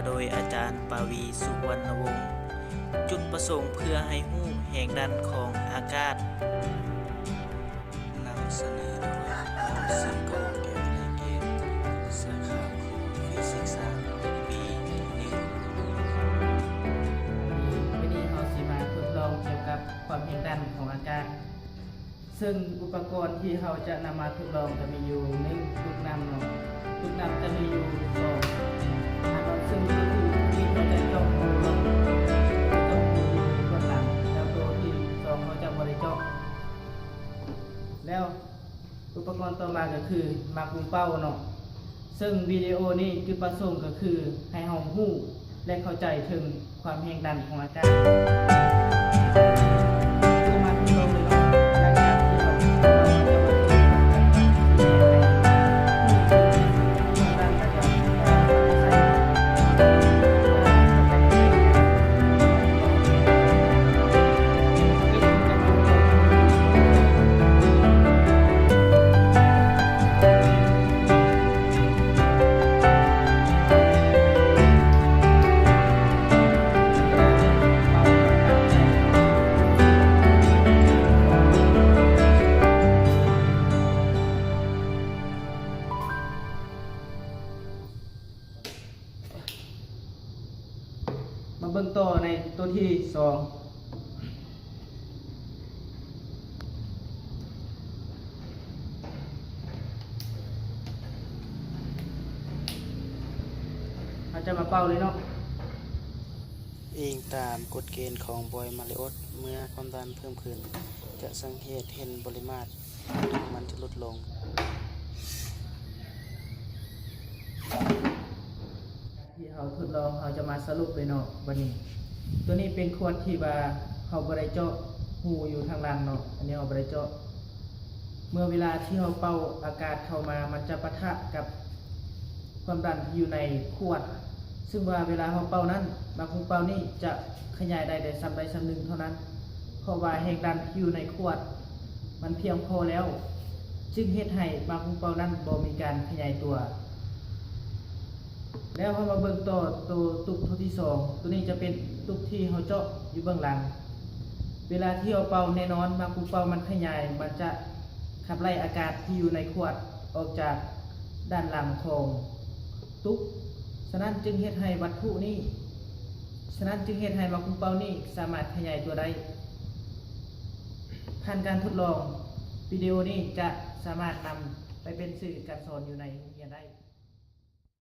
ໂດຍອາຈານປາວີ ສຸວັນນະວົງ. ຈຸດປະສົງເພື່ອໃຫ້ຮູ້ແຮງດັນຂອງອາກາດ. ນຳສະເໜີໂດຍ ເຮົາ ຊິງໂກ ແກ້ວໄລເກດ ສາຂາຄູ ຟີຊິກສາມ ປີໜຶ່ງ. ມື້ນີ້ເຮົາຊິມາທົດລອງກ່ຽວກັບຄວາມແຮງດັນຂອງອາກາດ. ເຊິ່ງອຸປະກອນທີ່ເຮົາຈະນຳມາທົດລອງຈະມີຢູ່ ໜຶ່ງ ຕຸກນ້ຳເນາະ, ຕຸກນ້ຳຈະມີຢູ່ ສອງ ອັນເນາະ, ເຊິ່ງໂຕທີ່ໜຶ່ງເຮົາຈະເຈາະຮູເນາະ, ເຈາະຮູຢູ່ເບື້ອງຫຼັງ, ແລ້ວໂຕທີ່ສອງເຮົາຈະບໍ່ໄດ້ເຈາະ. ແລ້ວອຸປະກອນຕໍ່ມາກໍຄືໝາກຫຸງເປົ້າເນາະ. ເຊິ່ງວິດີໂອນີ້ຈຸດປະສົງກໍຄືໃຫ້ເຮົາຮູ້ ແລະ ເຂົ້າໃຈເຖິງຄວາມແຮງດັນຂອງອາກາດ. ເຮົາມາທົດລອງເລີຍເນາະ. ຫຼັງຈາກທີ່ເຮົາ ເຮົາຈະມາເຮັດການ ມາເບິ່ງຕໍ່ໃນໂຕທີສອງ. ເຮົາຈະມາເປົ່າເລີຍເນາະ. ອີງຕາມກົດເກນຂອງບອຍມາຣິໂອດ, ເມື່ອຄວາມດັນເພີ່ມຂຶ້ນ, ຈະສັງເກດເຫັນປະລິມານ ມັນຈະຫຼຸດລົງ. ທີ່ເຮົາທົດລອງ ເຮົາຈະມາສະຫຼຸບເລີຍເນາະ. ບັດນີ້ ໂຕນີ້ເປັນຂວດທີ່ວ່າເຮົາບໍ່ໄດ້ເຈາະຮູຢູ່ທາງຫຼັງເນາະ, ອັນນີ້ເຮົາບໍ່ໄດ້ເຈາະ. ເມື່ອເວລາທີ່ເຮົາເປົ່າອາກາດເຂົ້າມາ ມັນຈະປະທະກັບຄວາມດັນທີ່ຢູ່ໃນຂວດ, ເຊິ່ງວ່າເວລາເຮົາເປົ່ານັ້ນ ໝາກຫຸງເປົ້ານີ້ຈະຂະຫຍາຍໄດ້ແຕ່ສ່ຳໃດສ່ຳໜຶ່ງເທົ່ານັ້ນ, ເພາະວ່າແຮງດັນທີ່ຢູ່ໃນຂວດມັນພຽງພໍແລ້ວ, ຈຶ່ງເຮັດໃຫ້ໝາກຫຸງເປົ້ານັ້ນບໍ່ມີການຂະຫຍາຍຕົວ. ແລ້ວເຮົາມາເບິ່ງຕໍ່ໂຕຕຸກໂຕທີສອງ. ໂຕນີ້ຈະເປັນຕຸກທີ່ເຮົາເຈາະຢູ່ເບື້ອງຫຼັງ. ເວລາທີ່ເຮົາເປົ່າ ແນ່ນອນ ໝາກຫຸງເປົ້າມັນຂະຫຍາຍ, ມັນຈະຂັບໄລ່ອາກາດທີ່ຢູ່ໃນຂວດອອກຈາກດ້ານຫຼັງຂອງຕຸກ. ສະນັ້ນຈຶ່ງເຮັດໃຫ້ວັດຖຸນີ້, ສະນັ້ນຈຶ່ງເຮັດໃຫ້ໝາກຫຸງເປົ້ານີ້ສາມາດຂະຫຍາຍຕົວໄດ້. ຜ່ານການທົດລອງ, ວິດີໂອນີ້ຈະສາມາດນຳໄປເປັນສື່ການສອນຢູ່ໃນໂຮງຮຽນໄດ້.